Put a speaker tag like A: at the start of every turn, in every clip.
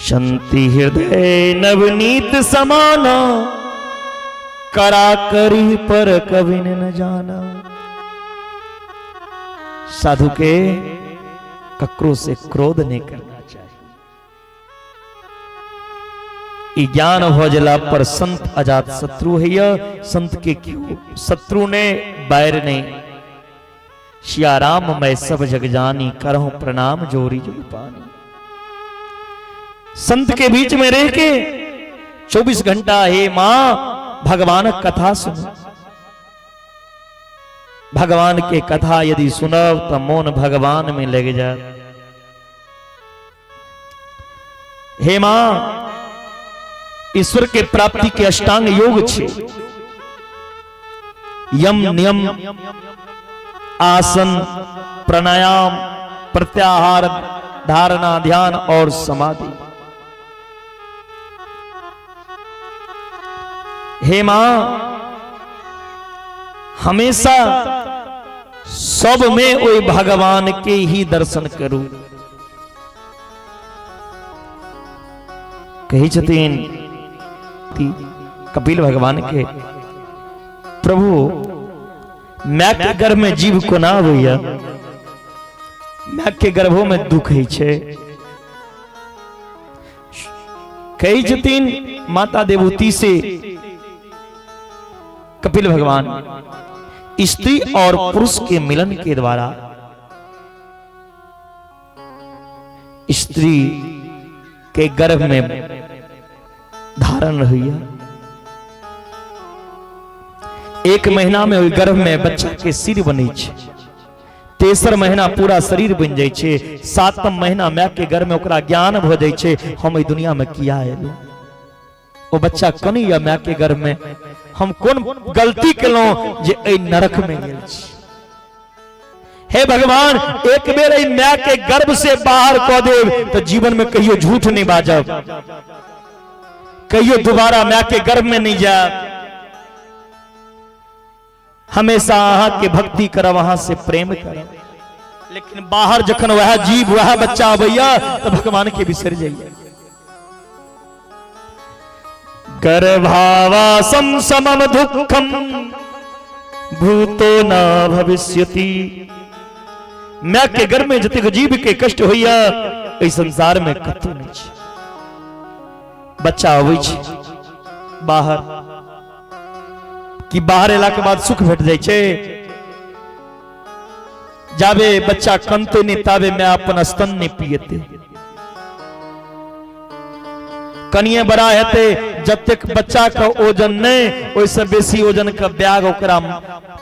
A: शंति हृदय नवनीत समाना, करा करी पर कभी न जाना। साधु के ककरो से क्रोध नहीं करना चाहिए। ई ज्ञान हो जला पर संत अजात शत्रु है। संत के क्यों शत्रु ने बैर ने। सिया राम मैं सब जग जानी, करहूं प्रणाम जोरी जुग पानी। संत के बीच में रह के 24 घंटा हे मां भगवान कथा सुनो। भगवान के कथा यदि सुनब तो मोन भगवान में लग जाए। हे मां, ईश्वर के प्राप्ति के अष्टांग योग छे। यम नियम आसन प्राणायाम प्रत्याहार धारणा ध्यान और समाधि। हे मां, हमेशा सब में ओहि भगवान के ही दर्शन करू। कहै छथिन कपिल भगवान के, प्रभु my के गर्भ में जीव कोना अबैया? My के गर्भो में दुख होइ छै। कहै छथिन माता देवहूति से कपिल भगवान, स्त्री और पुरुष के मिलन के द्वारा स्त्री के गर्भ में धारण रहैया। एक महीना में ओहि गर्भ में बच्चा के सिर बनै छै, तेसर महीना पूरा शरीर बनि जाइ छै, सातम महीना माय के गर्भ में ओकरा ज्ञान भऽ जाइ छै, हम एहि दुनिया में किया एलहुँ। ओ बच्चा कनैया माय के गर्भ में, हम कोन गलती केलहुँ जे एहि नरक में गेल छी। हे भगवान, एक बेर एहि माय के गर्भ से बाहर कऽ देब तऽ जीवन में कहियो झूठ नहीं बाजब, कहियो दोबारा माय के गर्भ में नहीं जायब, हमेशा अहाँ के भक्ति करब, अहाँ से प्रेम करब। लेकिन बाहर जखन वह जीव वह बच्चा अबैया तो भगवान के बिसर जाइए। गर्भावासम समम दुखम भूतो न भविष्यति। माय के गर्भ में जतेक जीव के कष्ट होइया एहि संसार में कतौ नहीं छै। बच्चा अबै छै बाहर, कि बाहर एला के बाद सुख भेट जाइ छै? जाबे बच्चा कनते नहीं ताबे मैं अपन स्तन नहीं पिएते। कनिए बड़ा हेतै, जतेक बच्चा के ओजन नहीं ओहिसँ बेसी ओजन के बैग ओकरा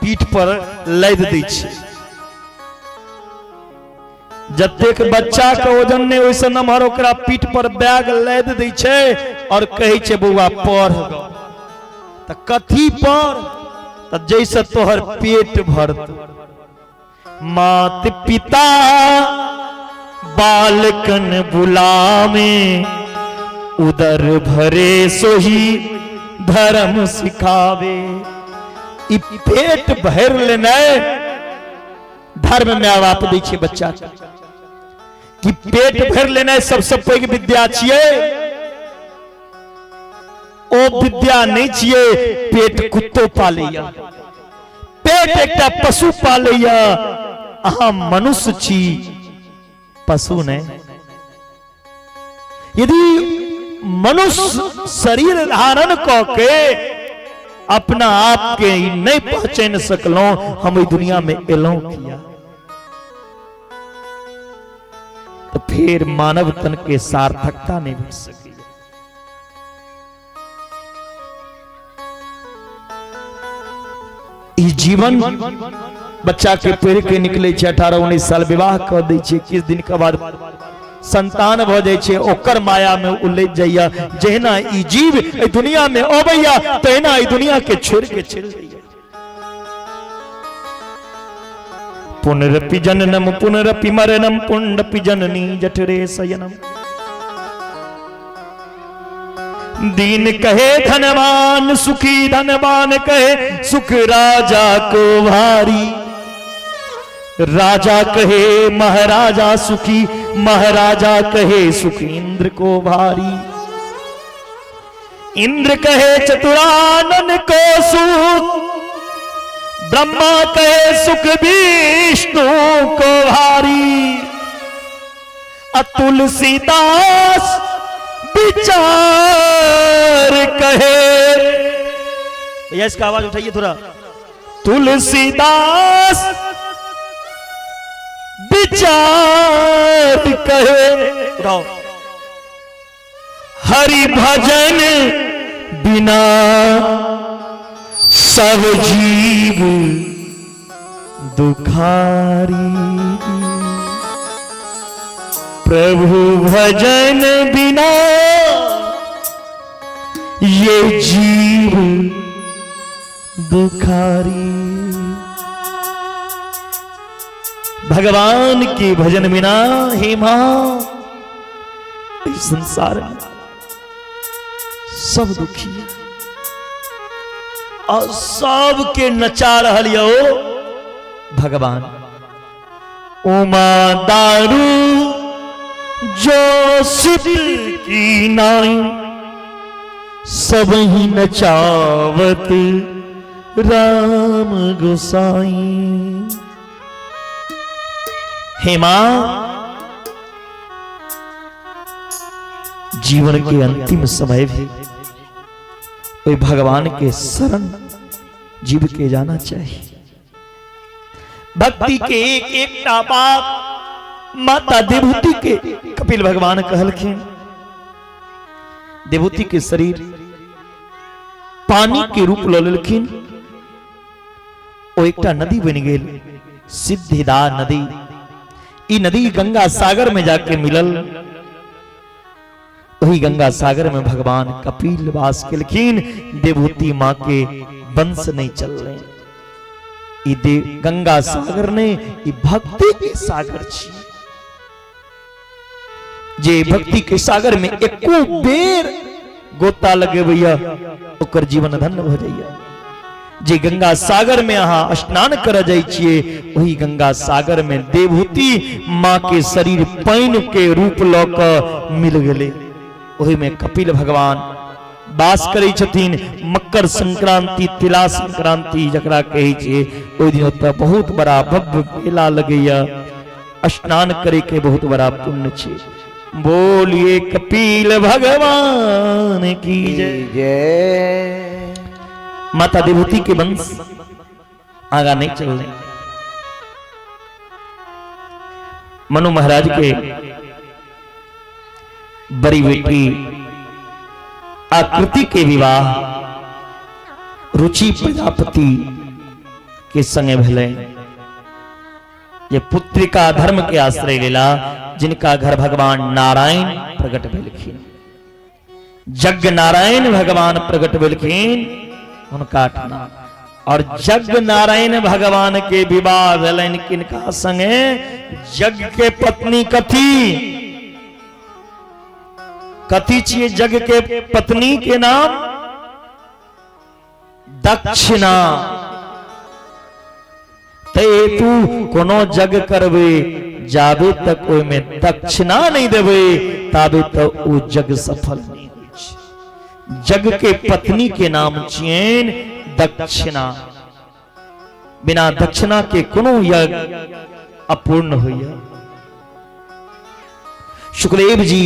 A: पीठ पर लादि दै छै। जतेक बच्चा के ओजन नहीं ओहिसँ नमहर ओकरा पीठ पर बैग लादि दै छै और कहै छै, बौआ पढ़। तऽ कथी पर? तऽ जैसे तोहर पेट भरत। मात पिता बालकन बुलावे, उदर भरे सोही धर्म सिखावे। ई पेट भर लेनाइ धर्म में बाप दै छै बच्चा के, कि पेट भरि लेनाइ सबसे पैघ विद्या छियै? ओ विद्या नहीं छियै। पेट कुत्तो पालैया, पेट एकटा पशु पालैया। अहाँ मनुष्य छी, पशु नहीं। यदि मनुष्य शरीर धारण कऽ के अपना आप के नहीं पहचान सकलहुं, हम ई दुनिया में एलहुं किया? तो फिर मानव तन के सार्थकता नहीं भेट सकी। ई जीवन बच्चा के पढ़ के निकले छै, 18-19 साल, विवाह कऽ दै छै, किछु दिन के बाद संतान भऽ जाइ छै, ओकर माया में उलझ जाइया। जहिना ई जीव एहि दुनिया में अबैया तहिना ई दुनिया के छोड़ के चलि जाइया। पुनरपि जननम पुनरपि मरणम पुनरपि जननी जठरे शयनम। दीन कहे धनवान सुखी, धनवान कहे सुख राजा को भारी। राजा कहे महाराजा सुखी, महाराजा कहे सुख इंद्र को भारी। इंद्र कहे चतुरानन को सुख, ब्रह्मा कहे सुख विष्णु को भारी। तुलसीदास विचार कहे, भैया इसका आवाज उठाइए थोड़ा। तुलसीदास विचार कहे, उठाओ। हरि भजन बिना सब जीव दुखारी। प्रभु भजन बिना ये जीव दुखारी। भगवान के भजन बिना हे मां इस संसार में सब दुखी है और सबके नचा रहल यौ भगवान। उमा दारू जो सिद्ध की नाई, सब ही नचावत राम गोसाई। हे मां, जीवन के अंतिम समय भी ओहि भगवान के शरण जीव के जाना चाहिए। भक्ति के एक एकटा बात माता देवहूति के कपिल भगवान कहलखिन। देवहूति के शरीर पानी के रूप ल लेलखिन, ओ एकटा नदी बनि गेल, सिद्धिदा नदी। ई नदी गंगा सागर में जाके मिलल। वही गंगा सागर में भगवान कपिल वास केलखिन। देवहूति मां के वंश नहीं चल रहे। ई गंगा सागर ने ई भक्ति के सागर छी। जे भक्ति के सागर में एको बेर गोता लगेबैया ओकर जीवन धन्य भ जाइया। जे गंगा सागर में अहाँ स्नान कर जाइ छियै, वही गंगा सागर में देवहूति माँ के शरीर पानि के रूप लऽ कऽ मिल गेलै। ओहि में कपिल भगवान वास करै छथिन। मकर संक्रांति, तिला संक्रांति जकरा कहै छियै, ओहि दिन ओतऽ बहुत बड़ा भव्य मेला लगैया। स्नान करे के बहुत बड़ा पुण्य छै। बोलिए कपिल भगवान की जय।
B: जय।
A: माता देवहूति के वंश आगा नहीं चल रहे। मनु महाराज के बड़ी बेटी आकृति के विवाह रुचि प्रजापति के संगे भेलै, जे पुत्रिका धर्म के आश्रय लेला, जिनका घर भगवान नारायण प्रकट भेलखिन, यज्ञ नारायण भगवान प्रकट भेलखिन हुनका ठना। और यज्ञ नारायण भगवान के विवाह भेलनि किनका संगे? यज्ञ के पत्नी कथी कथी छियै? यज्ञ के पत्नी के नाम दक्षिणा। ते तू कोनो जग करबे, जाबे तक ओहिमे दक्षिणा नहीं देबे ताबे तक ओ जग सफल नहीं होइ छै। जग के पत्नी के नाम छियनि दक्षिणा। बिना दक्षिणा के कोनो यज्ञ अपूर्ण होइया। सुखदेव जी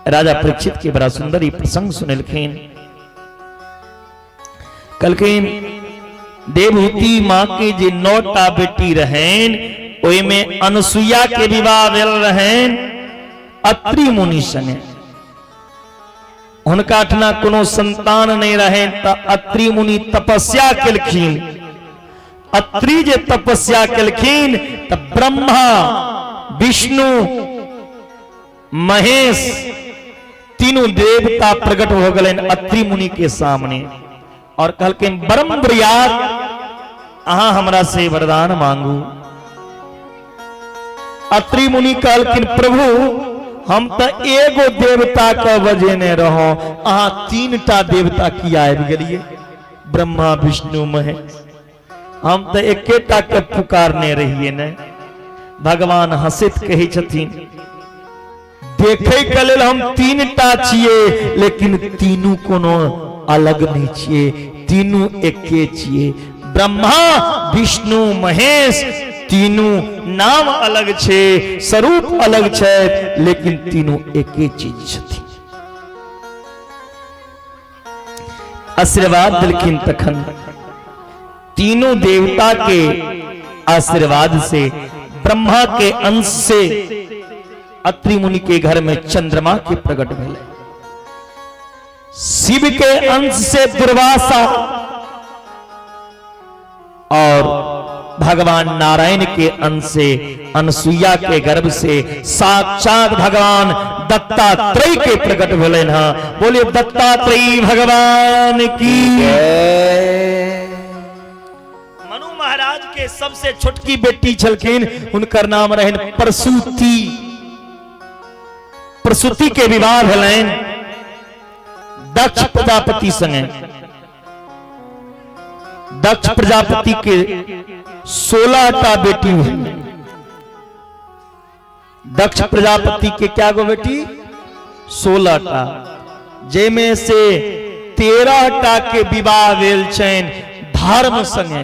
A: राजा परीक्षित के बड़ा सुंदर ई प्रसंग सुनेलखिन। कहलखिन देवहूति माँ के जे 9टा बेटी रहन, ओहिमे अनुसुईया के विवाह भेल रहन अत्रि मुनि संगे। हुनका ठना कोनो संतान नहीं रहन, त अत्रि मुनि तपस्या केलखिन। अत्रि जे तपस्या केलखिन त ब्रह्मा विष्णु महेश तीनों देवता प्रकट हो गए अत्रि मुनि के सामने और कहलखिन ब्रह्म ब्रियात अहाँ हमरा से वरदान मांगू। अत्रि मुनि कहलखिन प्रभु हम तो एगो देवता के बजेने रहो, अहाँ 3टा देवता किया आबि गेलिए, ब्रह्मा विष्णु महेश। हम तऽ एकेटा के पुकारने रहियै ने। भगवान हंसैत कहै छथिन, देखै के लेल हम 3टा छियै, लेकिन तीनू कोनो अलग नहीं छियै, तीनू एके छियै। ब्रह्मा विष्णु महेश तीनू नाम अलग छै, स्वरूप अलग छै, लेकिन तीनू एके चीज छथिन। आशीर्वाद दिलखिन तखन तीनों देवता के आशीर्वाद से ब्रह्मा के अंश से अत्रि मुनि के घर में चंद्रमा के प्रकट भेले, शिव के अंश से दुर्वासा और भगवान नारायण के अंश से अनसुईया के गर्भ से साक्षात भगवान दत्तात्रेय के प्रकट भेलन हँ। बोलिए दत्तात्रेय भगवान की। मनु महाराज के सबसे छोटकी बेटी छलखिन, हुनकर नाम रहन प्रसूति। प्रसूति के विवाह भेलनि दक्ष प्रजापति संगे। दक्ष प्रजापति के 16 टा बेटी हुई। दक्ष प्रजापति के क्या गो बेटी? 16 टा, जेमे से 13 टा के विवाह भेल छनि धर्म संगे।